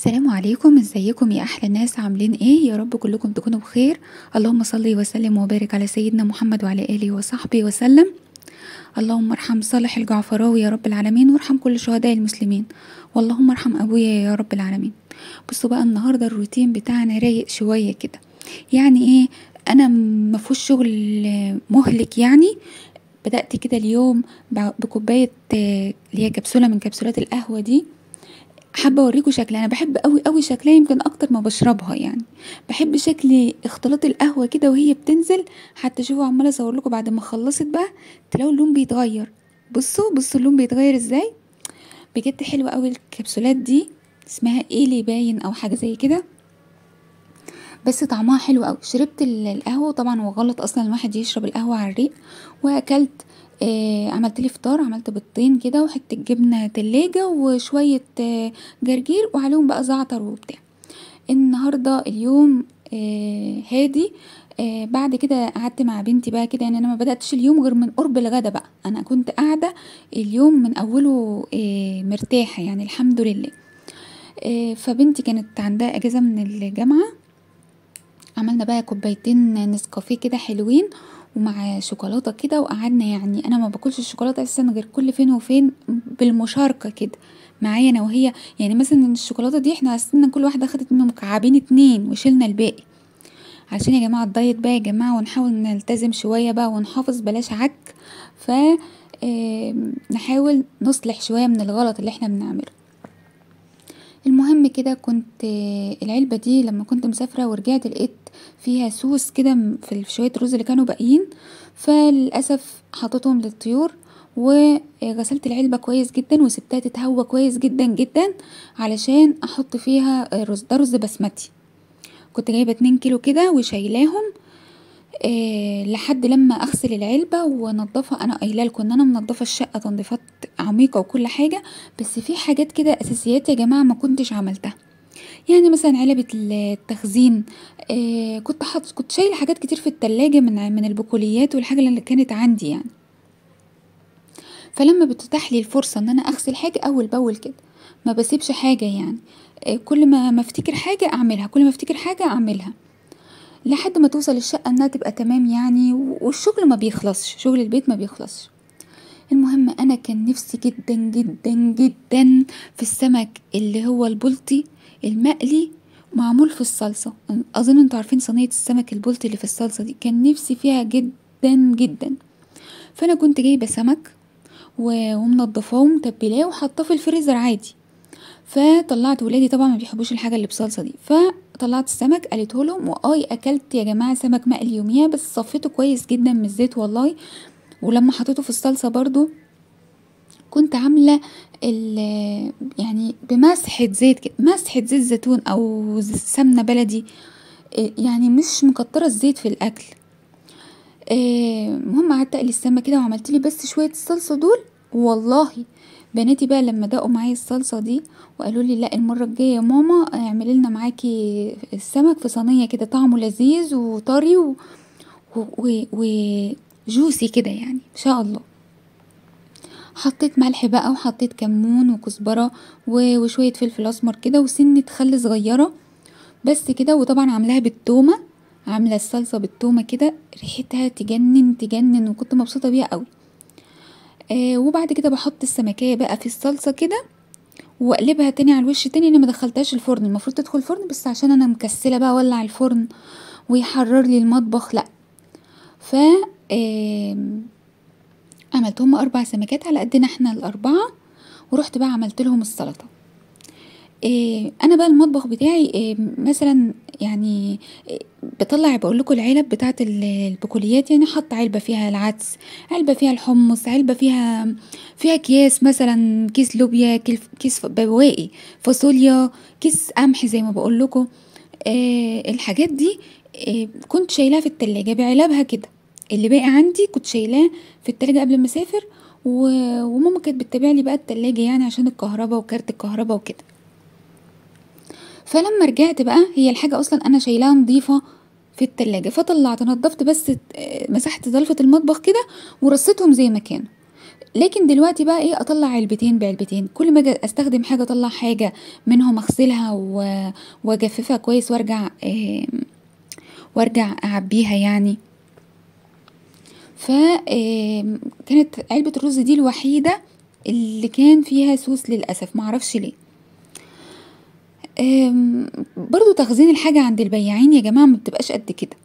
السلام عليكم، ازيكم يا احلى ناس؟ عاملين ايه؟ يا رب كلكم تكونوا بخير. اللهم صل وسلم وبارك على سيدنا محمد وعلى اله وصحبه وسلم. اللهم ارحم صالح الجعفراوي يا رب العالمين، وارحم كل شهداء المسلمين، واللهم ارحم ابويا يا رب العالمين. بصوا بقى، النهارده الروتين بتاعنا رايق شوية كده. يعني ايه؟ انا ما فيهوش شغل مهلك. يعني بدات كده اليوم بكوبايه اللي هي كبسولة من كبسولات القهوة دي. حابة اوريكم شكلها، انا بحب قوي قوي شكلها، يمكن اكتر ما بشربها. يعني بحب شكل اختلاط القهوة كده وهي بتنزل. حتى شوفوا، عماله اصور لكم بعد ما خلصت بقى، تلاقوا اللون بيتغير. بصوا بصوا اللون بيتغير ازاي، بجد حلوة قوي الكبسولات دي. اسمها ايه باين او حاجة زي كده، بس طعمها حلو قوي. شربت القهوة طبعا، وغلط اصلا الواحد يشرب القهوة على الريق. واكلت عملت لي فطار، عملت بيضتين كده وحتة جبنه تلاجة وشوية جرجير وعليهم بقى زعتر وبتاع. النهارده اليوم هادي. بعد كده قعدت مع بنتي بقى كده. يعني انا ما بداتش اليوم غير من قرب الغدا بقى. انا كنت قاعدة اليوم من اوله مرتاحة يعني الحمد لله. فبنتي كانت عندها اجازه من الجامعة، عملنا بقى كوبايتين نسكافيه كده حلوين ومع شوكولاتة كده وقعدنا. يعني انا ما باكلش الشوكولاتة اساسا غير كل فين وفين بالمشاركة كده معايا انا وهي. يعني مثلا الشوكولاتة دي احنا قسمنا، كل واحدة خدت منه مكعبين 2 وشلنا الباقي، عشان يا جماعة الدايت بقى يا جماعة، ونحاول نلتزم شوية بقى ونحافظ، بلاش عك. ف نحاول نصلح شوية من الغلط اللي احنا بنعمله. المهم كده كنت العلبة دي لما كنت مسافرة ورجعت لقيت فيها سوس كده في شوية رز اللي كانوا باقيين، فللأسف حطيتهم للطيور. وغسلت العلبة كويس جدا وسبتها تتهوى كويس جدا جدا علشان احط فيها رز. ده رز بسمتي، كنت جايبة 2 كيلو كده وشايلاهم لحد لما اغسل العلبة وانضفها. انا قايله لكم ان انا منضفه الشقة تنظيفات عميقة وكل حاجة، بس في حاجات كده اساسيات يا جماعة ما كنتش عملتها. يعني مثلا علبة التخزين، كنت شايله حاجات كتير في التلاجة من البقوليات والحاجة اللي كانت عندي يعني. فلما بتتاح لي الفرصة ان انا اغسل حاجة اول باول كده، ما بسيبش حاجة يعني. كل ما افتكر حاجة اعملها، كل ما افتكر حاجة اعملها، لحد ما توصل الشقة انها تبقى تمام يعني. والشغل ما بيخلصش، شغل البيت ما بيخلصش. المهم انا كان نفسي جدا جدا جدا في السمك اللي هو البلطي المقلي معمول في الصلصة. اظن انتوا عارفين صينية السمك البلطي اللي في الصلصة دي، كان نفسي فيها جدا جدا. فانا كنت جايبة سمك ومنضفاه ومتبلاه وحطاه في الفريزر عادي. فطلعت ولادي طبعا ما بيحبوش الحاجة اللي بصلصه دي، فطلعت السمك قالته لهم. واي اكلت يا جماعة سمك مقلي يوميها، بس صفيته كويس جدا من الزيت والله. ولما حطيته في الصلصه برضو كنت عامله يعني بمسحه زيت كده، مسحه زيت زيتون او سمنه بلدي، يعني مش مكتره الزيت في الاكل. المهم قعدت اقلي السمك كده وعملت لي بس شوية الصلصه دول. والله بناتي بقى لما دقوا معايا الصلصه دي وقالوا لي لا المرة الجاية يا ماما اعملي لنا معاكي السمك في صينية كده، طعمه لذيذ وطري وجوسي كده يعني ان شاء الله. حطيت ملح بقى وحطيت كمون وكزبره وشوية فلفل اسمر كده وسنة خل صغيرة بس كده. وطبعا عاملاها بالتومه، عامله الصلصه بالتومه كده، ريحتها تجنن تجنن، وكنت مبسوطة بيها قوي. وبعد كده بحط السمكيه بقى في الصلصه كده واقلبها تاني على الوش تاني. انا ما دخلتهاش الفرن، المفروض تدخل الفرن، بس عشان انا مكسله بقى اولع الفرن ويحرر لي المطبخ، لا. ف عملت هم 4 سمكات على قدنا احنا ال4، ورحت بقى عملت لهم السلطة. انا بقى المطبخ بتاعي مثلا يعني بطلع بقول لكم العلب بتاعه البقوليات، يعني حط علبة فيها العدس، علبة فيها الحمص، علبة فيها اكياس، مثلا كيس لوبيا، كيس بواقي فاصوليا، كيس قمح زي ما بقول لكم. الحاجات دي كنت شايلاها في التلاجة بعلبها كده، اللي باقي عندي كنت شايلاه في التلاجة قبل ما اسافر، وماما كانت بتتابع لي بقى التلاجة يعني عشان الكهرباء وكارت الكهرباء وكده. فلما رجعت بقى هي الحاجة اصلا انا شايلاها نظيفة في التلاجة، فطلعت نضفت بس مسحت ضلفة المطبخ كده ورصيتهم زي ما كانوا. لكن دلوقتي بقى ايه، اطلع علبتين بعلبتين، كل ما اجي استخدم حاجة اطلع حاجة منهم، اغسلها واجففها كويس وارجع اعبيها يعني. فكانت علبة الرز دي الوحيدة اللي كان فيها سوس للاسف، معرفش ليه. برضو تخزين الحاجة عند البياعين يا جماعة ما بتبقاش قد كده،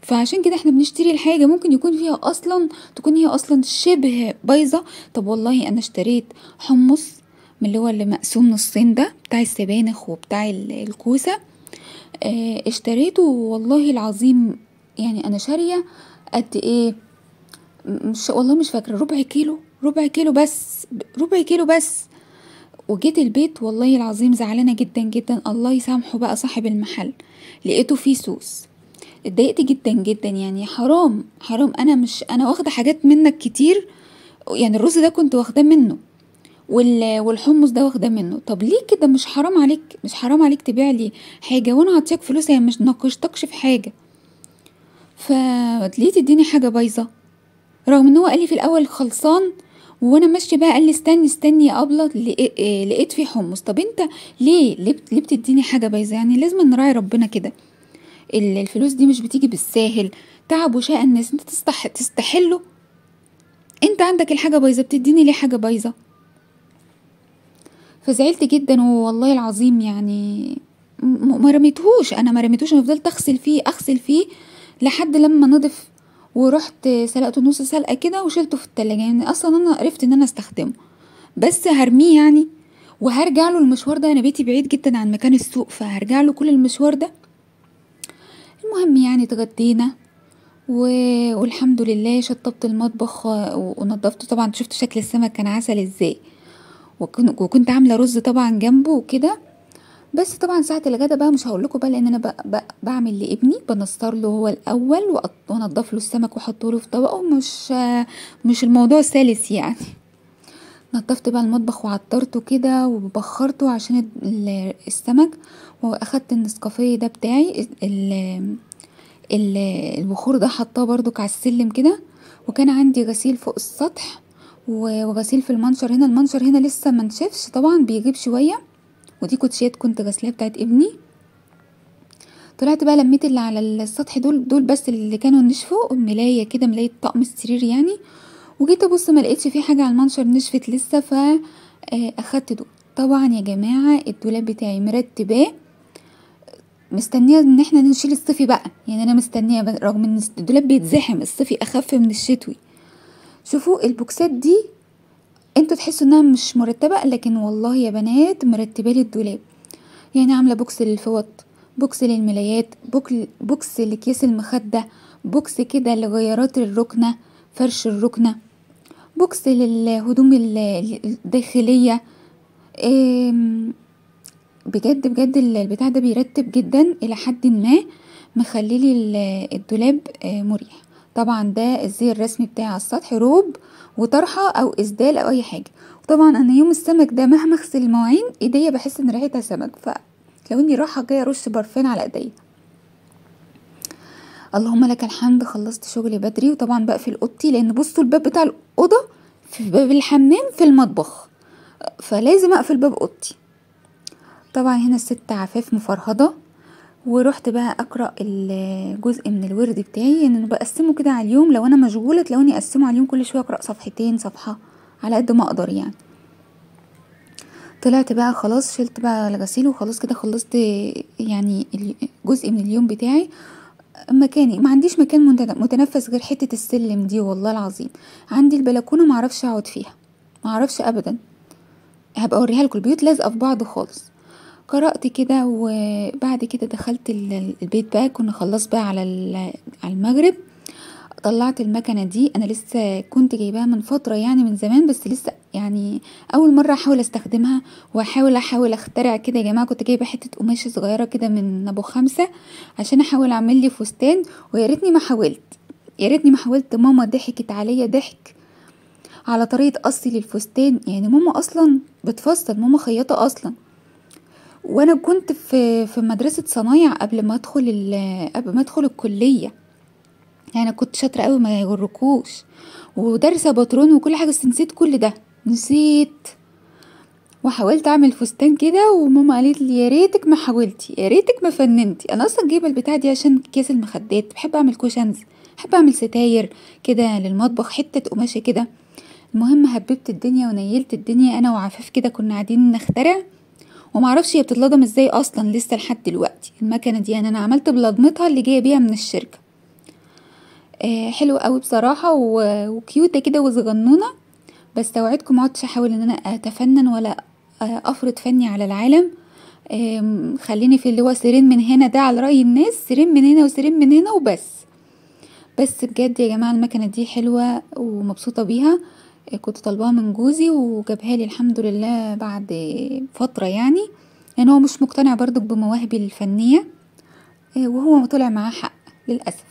فعشان كده احنا بنشتري الحاجة ممكن يكون فيها اصلا، تكون هي اصلا شبه بايظة. طب والله انا اشتريت حمص من اللي هو اللي مقسوم نصين ده، بتاع السبانخ وبتاع الكوسه، اشتريته والله العظيم يعني انا شاريه قد ايه، مش والله مش فاكره، ربع كيلو، ربع كيلو بس، ربع كيلو بس. وجيت البيت والله العظيم زعلانة جدا جدا، الله يسامحه بقى صاحب المحل، لقيته فيه سوس. اتضايقت جدا جدا يعني، حرام حرام، انا مش انا واخده حاجات منك كتير يعني، الرز ده كنت واخداه منه والحمص ده واخداه منه، طب ليه كده؟ مش حرام عليك، مش حرام عليك تبيع لي حاجة وانا هعطيك فلوس، يعني مش ناقشتكش في حاجة، فليه تديني حاجة بايظة؟ رغم ان هو قال لي في الاول خلصان، وانا ماشية بقى قال لي استني استني يا ابله، لقيت فيه حمص. طب انت ليه ليه بتديني حاجة بايظة؟ يعني لازم نراعي ربنا كده، الفلوس دي مش بتيجي بالساهل، تعب وشقى الناس، انت تستحله. انت عندك الحاجة بايظة، بتديني ليه حاجة بايظة؟ فزعلت جدا والله العظيم يعني، ما رميتهوش، انا ما رميتهوش، انا فضلت اغسل فيه اغسل فيه لحد لما نضف، ورحت سلقته نص سلقه كده وشيلته في التلاجة. يعني اصلا انا عرفت ان انا استخدمه، بس هرميه يعني، وهرجع له المشوار ده، انا بيتي بعيد جدا عن مكان السوق، فهرجع له كل المشوار ده. المهم يعني اتغدينا والحمد لله، شطبت المطبخ ونضفته. طبعا شفت شكل السمك كان عسل ازاي، وكنت عامله رز طبعا جنبه وكده. بس طبعا ساعة الغدا بقى مش هقول لكم بقى، لان انا بعمل لابني، بنصر له هو الاول وانضف له السمك واحطه له في طبقه، مش الموضوع سلس يعني. نضفت بقى المطبخ وعطرته كده وبخرته عشان السمك، واخدت النسكافيه ده بتاعي البخور ده حطاه برضك على السلم كده. وكان عندي غسيل فوق السطح وغسيل في المنشر هنا، المنشر هنا لسه ما نشفش طبعا، بيجيب شوية. ودي كوتشيات كنت غسلاها بتاعت ابني. طلعت بقى لميت اللي على السطح دول بس اللي كانوا نشفوا، ملايه كده، ملايه طقم السرير يعني. وجيت ابص ما لقيتش في حاجة على المنشر نشفت لسه، فاخدت دول. طبعا يا جماعة الدولاب بتاعي مرتباه، مستنيه ان احنا نشيل الصيفي بقى، يعني انا مستنيه رغم ان الدولاب بيتزحم، الصيفي اخف من الشتوي. شوفوا البوكسات دي، انتوا تحسوا انها مش مرتبه، لكن والله يا بنات مرتبه لي الدولاب. يعني عامله box للفوط، box للملايات، box لاكياس المخدة، box كده لغيارات الركنه، فرش الركنه، box للهدوم الداخلية. بجد بجد البتاع ده بيرتب جدا الى حد ما، مخليلي الدولاب مريح. طبعا ده الزي الرسمي بتاعي على السطح، روب وطرحه او اسدال او اي حاجة. وطبعا انا يوم السمك ده مهما اغسل المواعين ايديا بحس ان ريحتها سمك، فلو اني رايحة جاية ارش برفان على ايديا. اللهم لك الحمد، خلصت شغلي بدري. وطبعا بقفل اوضتي، لان بصوا الباب بتاع الاوضة في باب الحمام في المطبخ، فلازم اقفل باب اوضتي. طبعا هنا الست عفاف مفرهده. ورحت بقى اقرا الجزء من الورد بتاعي، يعني انا بقسمة كده على اليوم، لو انا مشغولة تلاقوني اقسمه على اليوم، كل شوية اقرا صفحتين صفحة على قد ما اقدر يعني. طلعت بقى خلاص، شلت بقى الغسيل وخلاص كده، خلصت يعني جزء من اليوم بتاعي. مكاني ما عنديش مكان متنفس غير حتة السلم دي، والله العظيم عندي البلكونه ما اعرفش اقعد فيها، ما اعرفش ابدا، هبقى اوريها لكم. البيوت لازقه في بعض خالص. قرأت كده، وبعد كده دخلت البيت بقى، كنا خلاص بقى على المغرب. طلعت المكنه دي، انا لسه كنت جايباها من فترة يعني من زمان، بس لسه يعني اول مرة احاول استخدمها، واحاول اخترع كده يا جماعة. كنت جايبه حتة قماشة صغيرة كده من ابو 5 عشان احاول اعمل لي فستان، ويا ريتني ما حاولت، يا ريتني ما حاولت. ماما ضحكت عليا ضحك على طريقه قصي للفستان، يعني ماما اصلا بتفصل، ماما خياطة اصلا، وانا كنت في مدرسه صنايع قبل ما ادخل الكلية. يعني كنت شاطرة قوي ما يغركوش، ودارسه باترون وكل حاجة، بس نسيت كل ده، نسيت. وحاولت اعمل فستان كده وماما قالت لي يا ريتك ما حاولتي، يا ريتك ما فننتي. انا اصلا جايبه البتاعه دي عشان كيس المخدات، بحب اعمل cushions، بحب اعمل ستاير كده للمطبخ، حتة قماشة كده. المهم هببت الدنيا ونيلت الدنيا انا وعفاف كده، كنا قاعدين نخترع ومعرفش هي بتتلضم ازاي اصلا لسه لحد دلوقتي المكنه دي. يعني انا عملت بلضمتها اللي جاية بيها من الشركة. حلوة قوي بصراحة وكيوته كده وصغنونه. بس اوعدكم ما اقعدش احاول ان انا اتفنن ولا افرض فني على العالم. خليني في اللي هو سيرين من هنا ده على راي الناس، سيرين من هنا وسيرين من هنا وبس. بس بجد يا جماعة المكنه دي حلوة ومبسوطة بيها، كنت طالباها من جوزي وجابها لي الحمد لله بعد فترة، يعني لان هو مش مقتنع برضك بمواهبي الفنية، وهو طلع معاه حق للاسف.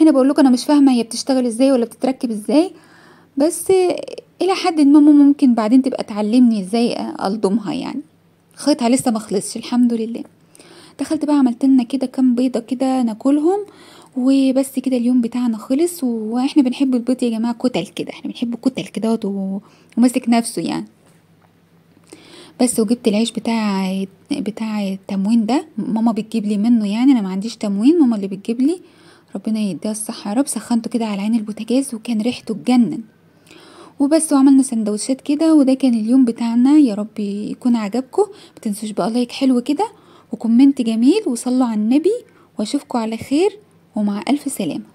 هنا بقول لكم انا مش فاهمه هي بتشتغل ازاي ولا بتتركب ازاي، بس الى حد ما ممكن بعدين تبقى تعلمني ازاي الضمها، يعني خيطها لسه ما خلصش الحمد لله. دخلت بقى عملت لنا كده كام بيضة كده ناكلهم وبس كده. اليوم بتاعنا خلص. واحنا بنحب البيض يا جماعة كتل كده، احنا بنحب كتل كده وماسك نفسه يعني. بس وجبت العيش بتاع التموين ده، ماما بتجيب لي منه، يعني انا ما عنديش تموين، ماما اللي بتجيب لي، ربنا يديها الصحة يا رب. سخنته كده على عين البوتاجاز وكان ريحته تجنن وبس. وعملنا سندوتشات كده، وده كان اليوم بتاعنا. يا رب يكون عجبكم، متنسوش بقى like حلو كده و comment جميل، وصلوا على النبي، واشوفكم على خير ومع الف سلامه.